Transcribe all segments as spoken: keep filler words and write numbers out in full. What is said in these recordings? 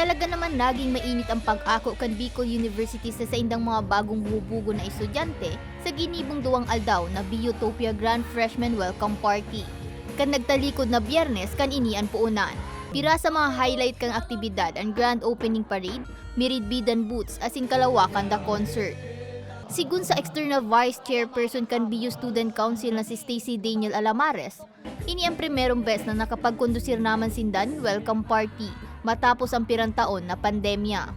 Talaga naman naging mainit ang pag-ako kan Bicol University sa saindang mga bagong bubugon na estudyante sa ginibong duwang aldaw na Biotopia Grand Freshman Welcome Party. Kan nagtalikod na Biyernes kan ini an puunan. Pira sa mga highlight kan aktibidad an grand opening parade, miridbidan booths asin kalawakan da concert. Sigun sa external vice chairperson kan B U Student Council na si Stacy Daniel Alamares, ini ang primerong bes na nakapagkondusir naman sinda nin welcome party matapos ang pirang taon na pandemya.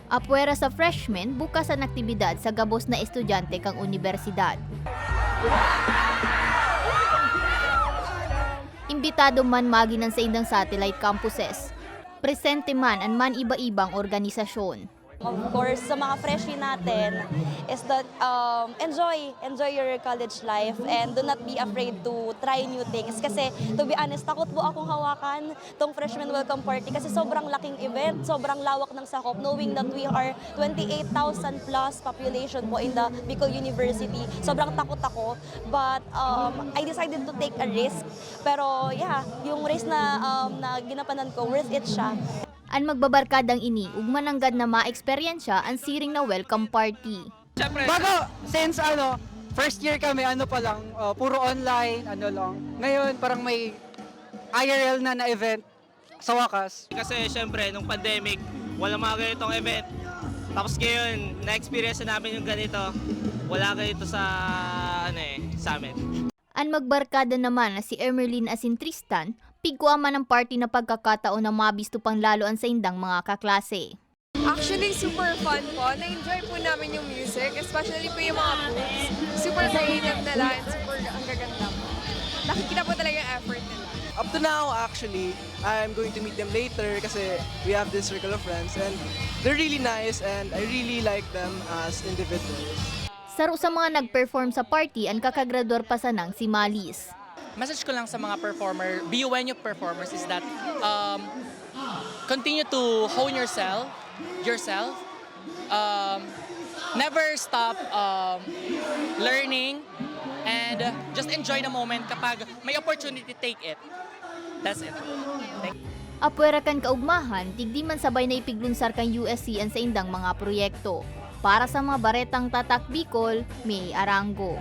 Apwera sa freshmen, bukas an aktibidad sa gabos na estudyante kan unibersidad. Imbitado man magin an saindang satellite campuses. Presente man an man iba-ibang organisasyon. Of course, sa mga freshie natin is that um, enjoy, enjoy your college life and do not be afraid to try new things. Kasi to be honest, takot po akong hawakan tong freshman welcome party kasi sobrang laking event, sobrang lawak ng sakop, knowing that we are twenty-eight thousand plus population po in the Bicol University. Sobrang takot ako, but um, I decided to take a risk. Pero yeah, yung risk na um, na ginampanan ko, worth it siya. An magbabarkadang ini ugma nanggad na maeksperyensya an siring na welcome party. Bago, since ano, first year kami, ano pa lang, uh, puro online, ano lang. Ngayon, parang may I R L na na event sa wakas. Kasi syempre, nung pandemic, walang mga ganitong event. Tapos ngayon, na-experience na namin yung ganito. Wala ganito sa, ano eh, sa amin. An magbarkada naman na si Emerlyn asin Tristan, pigkua man an party na pagkakataon na mabisto pang lalo an saindang mga kaklase. Actually, super fun po. Na-enjoy po namin yung music, especially po yung mga booths. Super creative nila and super ang gaganda po. Nakikita po talaga yung effort nila. Up to now, actually, I'm going to meet them later kasi we have this circle of friends and they're really nice and I really like them as individuals. Saro sa mga nag-perform sa party an kakagraduar pa sanang si Malis. Message ko lang sa mga performer, B U N U performers is that um, continue to hone yourself, yourself. Um, never stop um, learning and just enjoy the moment kapag may opportunity, take it. That's it. Thank you. Apwera kan kaugmahan, digdi man sabay na ipiglunsar kan U S C an saindang mga proyekto. Para sa mga baretang Tatak Bicol, May Arango.